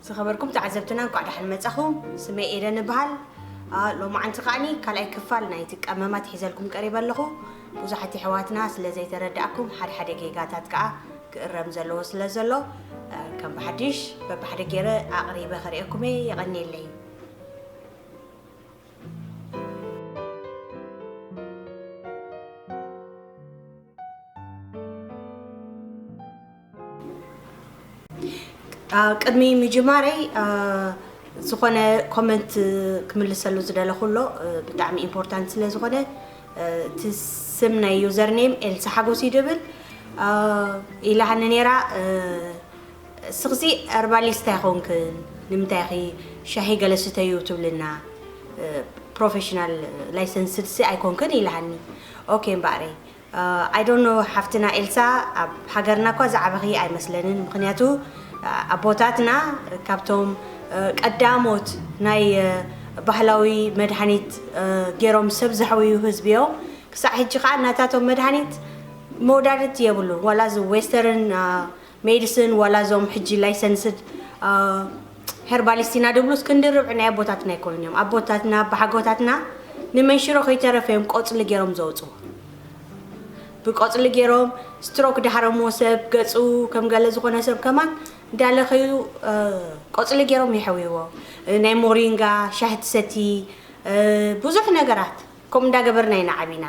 ዝኸበርኩም ተዓዘብትና፣ እንኳዕ ደሓን መጻኹም። ስመይ ኤደን እበሃል። ሎማዓንቲ ከዓኒ ካልኣይ ክፋል ናይቲ ቀመማት ሒዘልኩም ቀሪበ ኣለኹ። ብዙሓት የሕዋትና ስለ ዘይተረዳእኩም፣ ሓደ ሓደ ጌጋታት ከኣ ክእረም ዘለዎ ስለ ዘሎ፣ ከም ብሓድሽ በብሓደ ገይረ ኣቕሪበ ከርእየኩም እየ። የቐንየለይ። ቅድሚ ምጅማረይ ዝኾነ ኮመንት ክምልሰሉ ዝደለኹ ኣሎ። ብጣዕሚ ኢምፖርታንት ስለ ዝኾነ፣ እቲ ስም ናይ ዩዘርኔም ኤልሳ ሓጎስ እዩ ድብል ኢላሃኒ ነይራ። ስኽሲ ርባሊስት ኣይኮንክን፣ ንምንታይ ኺ ሻሂ ገለ ስተዩ ትብልና? ፕሮፌሽናል ላይሰንስድ ሲ ኣይኮንክን ኢላሃኒ። ኦኬ እምበኣረይ። I don't know ሓፍትና ኤልሳ፣ ኣብ ሃገርና እኳ ዝዓበኺ ኣይመስለንን። ምኽንያቱ ኣቦታትና ካብቶም ቀዳሞት ናይ ባህላዊ መድሃኒት ገይሮም ሰብ ዘሕውዩ ህዝቢ እዮም። ክሳዕ ሕጂ ከዓ ናታቶም መድሃኒት መወዳድርቲ የብሉ። ዋላ እዚ ዌስተርን ሜዲስን ዋላ እዞም ሕጂ ላይሰንስድ ሄርባሊስት ኢና ድብሉስ ክንዲ ርብዒ ናይ ኣቦታትና ኣይኮኑን እዮም። ኣቦታትና ኣባሓጎታትና ንመንሽሮ ከይተረፈ እዮም ቆፅሊ ገይሮም ዘውፅዎ። ብቆፅሊ ገይሮም ስትሮክ ዳሕረምዎ ሰብ ገፁ ከም ገለ ዝኾነ ሰብ ከማን እንዳለኸዩ ቆፅሊ ገይሮም ይሕውይዎ። ናይ ሞሪንጋ ሻሂ ትሰቲ፣ ብዙሕ ነገራት ከምኡ እንዳገበርና ኢና ዓቢና።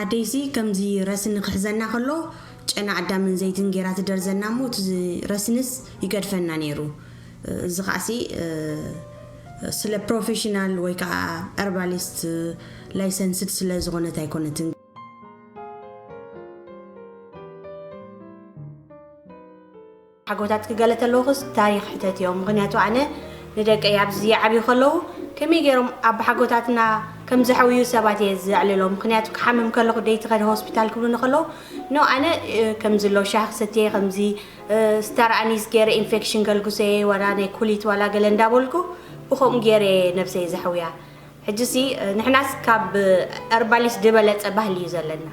ኣደይሲ ከምዚ ረስኒ ክሕዘና ከሎ ጨና ኣዳምን ዘይትን ጌራ ትደርዘና እሞ እቲ ረስንስ ይገድፈና ነይሩ። እዚ ከዓሲ ስለ ፕሮፌሽናል ወይ ከዓ ርባሊስት ላይሰንስድ ስለ ዝኾነት ኣይኮነትን። ሓጎታት ክገለ ተለውክስ ታሪኽ ሕተት እዮም። ምኽንያቱ ኣነ ንደቀይ ኣብዚ ይዓብዩ ከለዉ ከመይ ገይሮም ኣባሓጎታትና ከም ዘሕውዩ ሰባት እየ ዘዕልሎም። ምኽንያቱ ክሓምም ከለኹ ደይቲ ከደ ሆስፒታል ክብሉኒ ከለዉ ኖ ኣነ ከምዚ ኣሎ ሻሂ ክሰትየ ከምዚ ስታር ኣኒስ ገይረ ኢንፌክሽን ከልግሶ እየ ዋላ ናይ ኩሊት ዋላ ገለ እንዳበልኩ ብኸምኡ ገይረ ነብሰይ ዘሕውያ። ሕጂሲ ንሕናስ ካብ ርባሊስ ዝበለጸ ባህሊ እዩ ዘለና።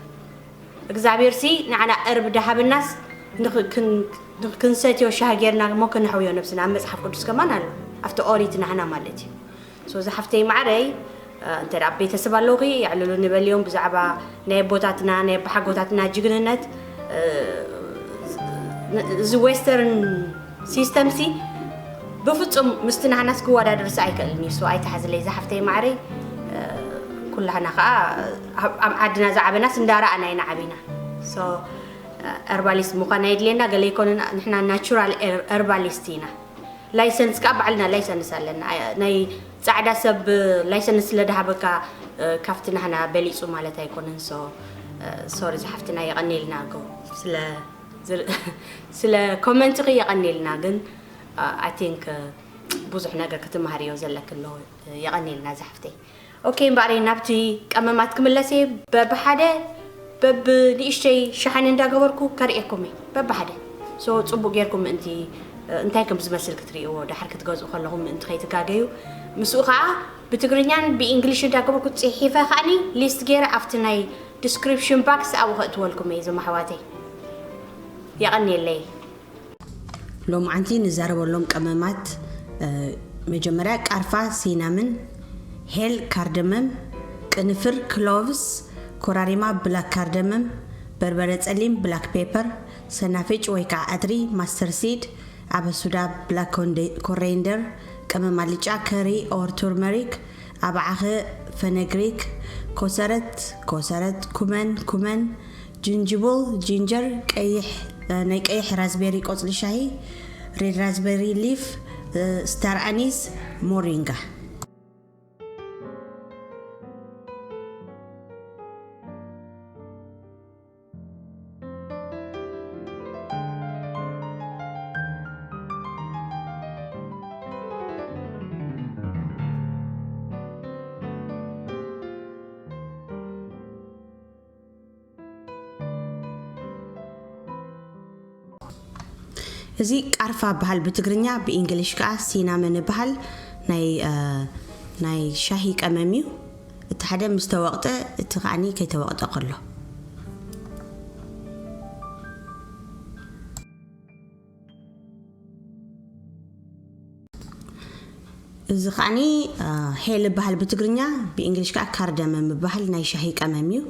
እግዚኣብሔር ሲ ንዓና እርብ ዳሃብናስ ክንሰትዮ ሻህ ጌርና እሞ ክንሕውዮ ነብስና ኣብ መጽሓፍ ቅዱስ ከማን ኣሎ ኣብቲ ኦሪት ናህና ማለት እዩ። ሶ ዝሓፍተይ ማዕረይ እንተ ኣብ ቤተሰብ ኣለውኺ የዕልሉ ንበልዮም ብዛዕባ ናይ ኣቦታትና ናይ ኣባሓጎታትና ጅግንነት። እዚ ዌስተርን ሲስተም ሲ ብፍጹም ምስቲ ናህናስ ክወዳደር ሲ ኣይክእልን እዩ። ሶ ኣይተሓዝለይ ዝሓፍተይ ማዕረይ። ኩላህና ከዓ ኣብ ዓድና ዝዓበናስ እንዳረኣና ኢና ዓቢና። ሶ ርባሊስት ምዃን ኣይድልየና ገለ ይኮንና ንሕና ናቹራል ርባሊስት ኢና። ላይሰንስ ከዓ ባዕልና ላይሰንስ ኣለና። ናይ ፃዕዳ ሰብ ላይሰንስ ስለ ደሃበካ ካብቲ ናህና በሊፁ ማለት ኣይኮነን። ሶ ሶሪ ዝሓፍትና የቐኒልና ጎ ስለ ኮመንትኺ የቐኒልና ግን ኣይ ቲንክ ብዙሕ ነገር ክትመሃርዮ ዘለክ ኣሎ። የቐኒልና ዝሓፍተይ። ኦኬ እምበኣረይ ናብቲ ቀመማት ክምለስ እየ። በብሓደ በብንእሽተይ ሸሓኒ እንዳገበርኩ ከርእየኩም እየ በብሓደ። ሶ ፅቡቅ ጌርኩም ምእንቲ እንታይ ከም ዝመስል ክትርእይዎ ድሓር ክትገዝኡ ከለኹም ምእንቲ ከይትጋገዩ። ምስኡ ከዓ ብትግርኛን ብእንግሊሽ እንዳገበርኩ ፅሒፈ ከዓኒ ሊስት ገይረ ኣብቲ ናይ ዲስክሪፕሽን ባክስ ኣብኡ ከእትወልኩም እየ እዞም ኣሕዋተይ። የቐንየለይ። ሎምዓንቲ ንዛረበሎም ቀመማት መጀመርያ ቃርፋ ሲናምን፣ ሄል ካርደመም፣ ቅንፍር ክሎቭስ፣ ኮራሪማ ብላክ ካርደመም፣ በርበረ ጸሊም ብላክ ፔፐር፣ ሰናፍጭ ወይ ከዓ ዕትሪ ማስተር ሲድ፣ ኣበሱዳ ብላክ ኮሬንደር፣ ቀመም ኣልጫ ከሪ ኦር ቱርመሪክ፣ ኣባዓኸ ፈነግሪክ፣ ኮሰረት ኮሰረት፣ ኩመን ኩመን፣ ጅንጅብል ጂንጀር፣ ቀይሕ ናይ ቀይሕ ራዝቤሪ ቆፅሊ ሻሂ፣ ሬድ ራዝቤሪ ሊፍ፣ ስታር ኣኒስ፣ ሞሪንጋ። እዚ ቃርፋ በሃል ብትግርኛ ብእንግሊሽ ከዓ ሲናመን ይበሃል። ናይ ናይ ሻሂ ቀመም እዩ። እቲ ሓደ ምስ ተወቕጠ እቲ ከዓኒ ከይተወቕጠ ከሎ። እዚ ከዓኒ ሄል ይበሃል ብትግርኛ፣ ብእንግሊሽ ከዓ ካርደመም ይበሃል፣ ናይ ሻሂ ቀመም እዩ።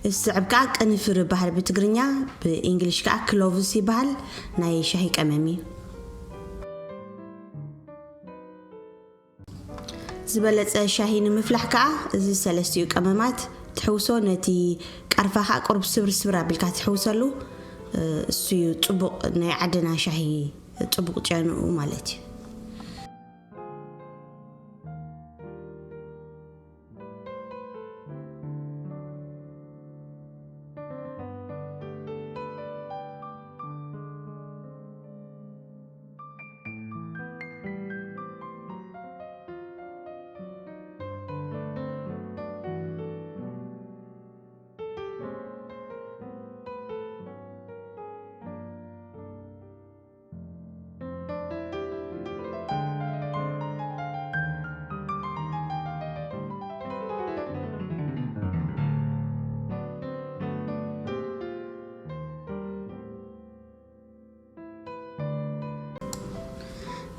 እዚ ስዕብ ከዓ ቅንፍር ይበሃል ብትግርኛ፣ ብእንግሊሽ ከዓ ክሎቭስ ይበሃል፣ ናይ ሻሂ ቀመም እዩ። ዝበለጸ ሻሂ ንምፍላሕ ከዓ እዚ ሰለስቲኡ ቀመማት ትሕውሶ፣ ነቲ ቃርፋ ከዓ ቁሩብ ስብር ስብር ኣቢልካ ትሕውሰሉ። እሱ እዩ ጽቡቕ ናይ ዓድና ሻሂ፣ ጽቡቕ ጨንኡ ማለት እዩ።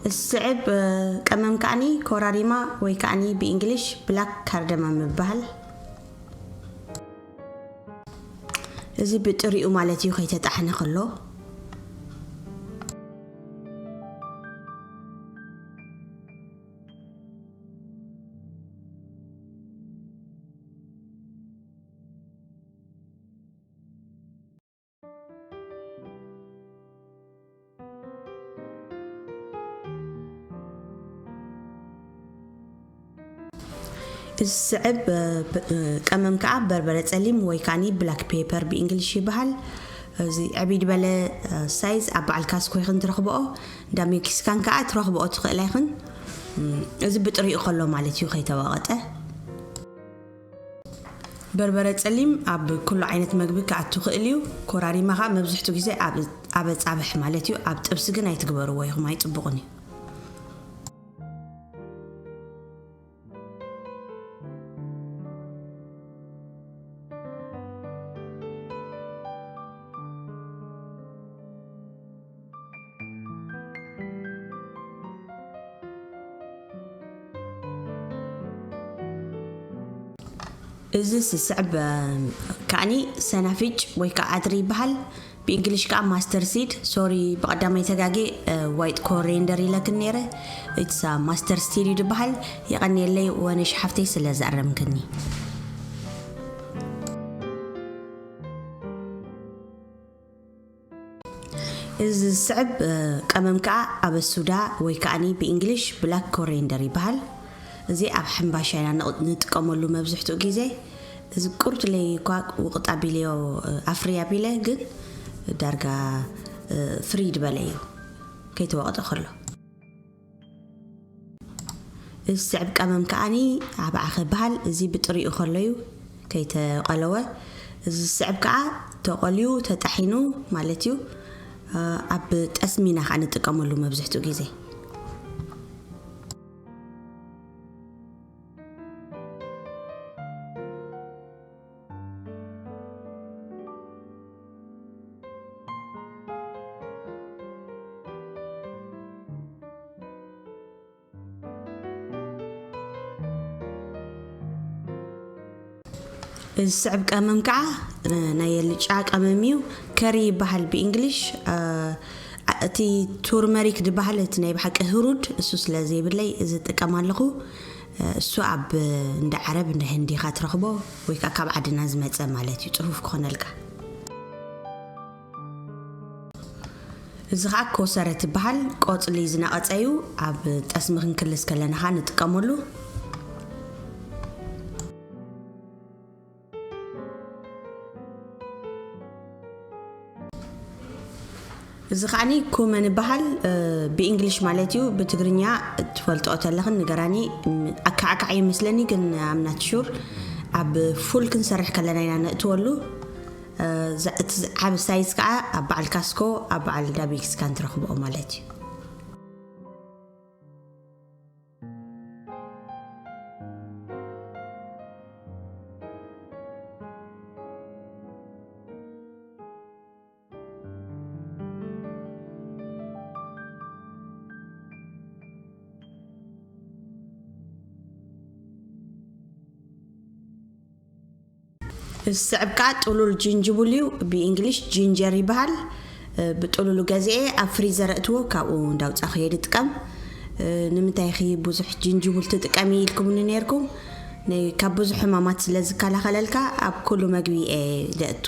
ዝስዕብ ቀመም ከዓኒ ኮራሪማ ወይ ከዓኒ ብእንግሊሽ ብላክ ካርደመም ይበሃል። እዚ ብጥሪኡ ማለት እዩ ከይተጣሕነ ከሎ። እዚ ስዕብ ቀመም ከዓ በርበረ ፀሊም ወይ ከዓኒ ብላክ ፔፐር ብእንግሊሽ ይበሃል። እዚ ዕብይ ዝበለ ሳይዝ ኣብ በዓል ካስኮ ይኽን ትረኽብኦ፣ እንዳ ሜክሲካን ከዓ ትረኽብኦ ትኽእላ ይኽን። እዚ ብጥሪኡ ከሎ ማለት እዩ ከይተወቐጠ። በርበረ ጸሊም ኣብ ኩሉ ዓይነት መግቢ ክኣቱ ክእል እዩ። ኮራሪማ ኸኣ መብዝሕቱ ግዜ ኣብ ኣበጻብሕ ማለት እዩ፣ ኣብ ጥብሲ ግን ኣይትግበርዎ ኢኹም፣ ኣይጽቡቕን እዩ። እዚ ስስዕብ ከዓኒ ሰናፍጭ ወይ ከዓ ኣድሪ ይበሃል። ብእንግሊሽ ከዓ ማስተር ሲድ። ሶሪ፣ ብቐዳማይ ተጋጌ ዋይት ኮሬንደር ኢለክን ነይረ። ኢትስ ማስተር ሲድ እዩ ዝበሃል። የቐንየለይ ወነሽ ሓፍተይ ስለ ዘኣረምክኒ። እዚ ዝስዕብ ቀመም ከዓ ኣበሱዳ ወይ ከዓኒ ብእንግሊሽ ብላክ ኮሬንደር ይበሃል። እዚ ኣብ ሕምባሻ ኢና ንጥቀመሉ መብዝሕትኡ ግዜ። እዚ ቁርትለይ እኳ ውቕጥ ኣቢለዮ ኣፍርይ ኣቢለ ግን ዳርጋ ፍርይ ዝበለ እዩ ከይተወቐጠ ከሎ። እዚ ዝስዕብ ቀመም ከዓኒ ኣባዓ ክበሃል። እዚ ብጥሪኡ ከሎ እዩ ከይተቐለወ። እዚ ዝስዕብ ከዓ ተቐልዩ ተጣሒኑ ማለት እዩ። ኣብ ጠስሚ ኢና ከዓ ንጥቀመሉ መብዝሕትኡ ግዜ። እዚ ዝስዕብ ቀመም ከዓ ናይ ኣልጫ ቀመም እዩ። ከሪ ይበሃል ብእንግሊሽ። እቲ ቱርመሪክ ዝበሃል እቲ ናይ ብሓቂ ህሩድ እሱ ስለ ዘይብለይ እዚ እጥቀም ኣለኹ። እሱ ኣብ እንዳ ዓረብ እንዳ ህንዲ ኢኻ ትረኽቦ ወይ ከዓ ካብ ዓድና ዝመፀ ማለት እዩ፣ ፅፉፍ ክኾነልካ። እዚ ከዓ ኮሰረት ይበሃል። ቆፅሊ ዝነቐፀ እዩ። ኣብ ጠስሚ ክንክልስ ከለና ከዓ ንጥቀመሉ። እዚ ከዓኒ ኩመን ይበሃል፣ ብእንግሊሽ ማለት እዩ። ብትግርኛ ትፈልጥኦ ተለኽን ንገራኒ። ኣካዕካዕ ይመስለኒ ግን ኣምናት ሹር። ኣብ ፉል ክንሰርሕ ከለና ኢና ነእትወሉ። እቲ ዓብ ሳይዝ ከዓ ኣብ በዓል ካስኮ፣ ኣብ በዓል ዳቤክስካን ትረኽብኦ ማለት እዩ። ዝስዕብ ከዓ ጥሉል ጅንጅቡል እዩ። ብእንግሊሽ ጂንጀር ይበሃል። ብጥሉሉ ገዚኤ ኣብ ፍሪዘር እትዎ ካብኡ እንዳውፃእኹ እየ ዝጥቀም። ንምንታይ ኺ ብዙሕ ጅንጅቡል ትጥቀሚ ኢልኩምኒ ነይርኩም። ን- ካብ ብዙሕ ሕማማት ስለ ዝከላኸለልካ ኣብ ኩሉ መግቢ እየ ዘእቱ።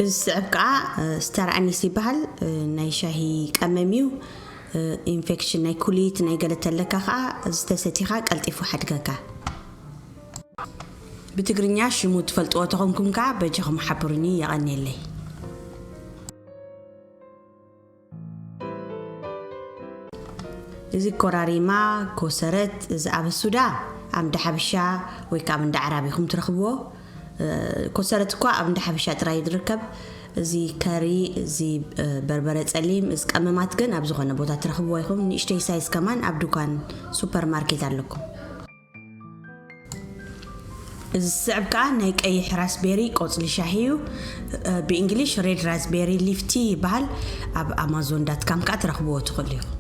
እዚ ዝስዕብ ከዓ ስተር ኣኒስ ይበሃል። ናይ ሻሂ ቀመም እዩ። ኢንፌክሽን ናይ ኩሊት ናይ ገለ ተለካ ከዓ ዝተሰቲኻ ቀልጢፉ ሓድገካ። ብትግርኛ ሽሙ ትፈልጥዎ ተኾንኩም ከዓ በጃኹም ሓብሩኒ። የቐንየለይ። እዚ ኮራሪማ፣ ኮሰረት፣ እዚ ኣብ ሱዳ ኣብ እንዳ ሓበሻ ወይ ከዓ ኣብ እንዳ ዓራብ ኢኹም ትረኽብዎ። ኮሰረት እኳ ኣብ እንዳ ሓበሻ ጥራይ እዩ ዝርከብ። እዚ ከሪ፣ እዚ በርበረ ፀሊም፣ እዚ ቀመማት ግን ኣብ ዝኾነ ቦታ ትረኽብዎ ኢኹም። ንእሽተይ ሳይዝ ከማን ኣብ ድኳን ሱፐር ማርኬት ኣለኩም። እዚ ዝስዕብ ከዓ ናይ ቀይሕ ራስቤሪ ቆፅሊ ሻሂ እዩ። ብእንግሊሽ ሬድ ራስቤሪ ሊፍ ቲ ይበሃል። ኣብ ኣማዞን ዳት ካም ከዓ ትረኽብዎ ትኽእሉ ኢኹም።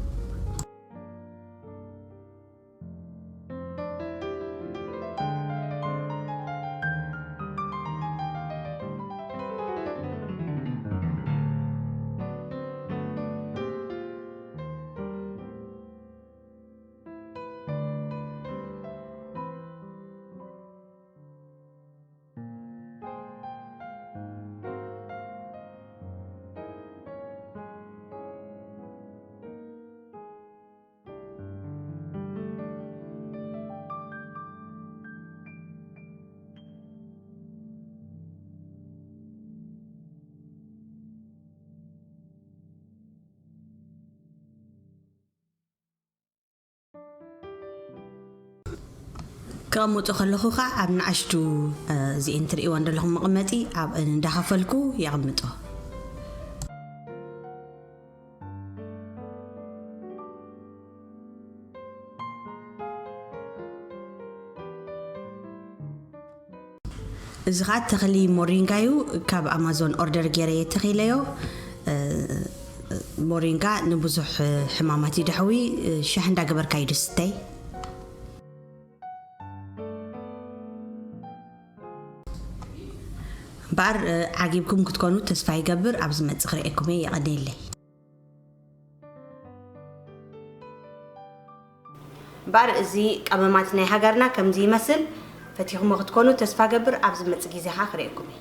ክቐምጦ ከለኹ ከዓ ኣብ ንኣሽቱ እዚኤን ትርእይወን ዘለኹም መቐመጢ ኣብ እንዳኸፈልኩ የቐምጦ። እዚ ከዓ ተኽሊ ሞሪንጋ እዩ። ካብ ኣማዞን ኦርደር ገይረ እየ ተኺለዮ። ሞሪንጋ ንብዙሕ ሕማማት ይድሕዊ። ሻሂ እንዳገበርካ እዩ ዝስተይ። እምበኣር ዓጊብኩም ክትኮኑ ተስፋ ይገብር። ኣብ ዝመጽእ ክርእየኩም እየ። የቐንየለይ። እምበኣር እዚ ቀመማት ናይ ሃገርና ከምዚ ይመስል። ፈቲኹሞ ክትኮኑ ተስፋ ገብር። ኣብ ዝመጽእ ግዜ ኸኣ ክርእየኩም እየ።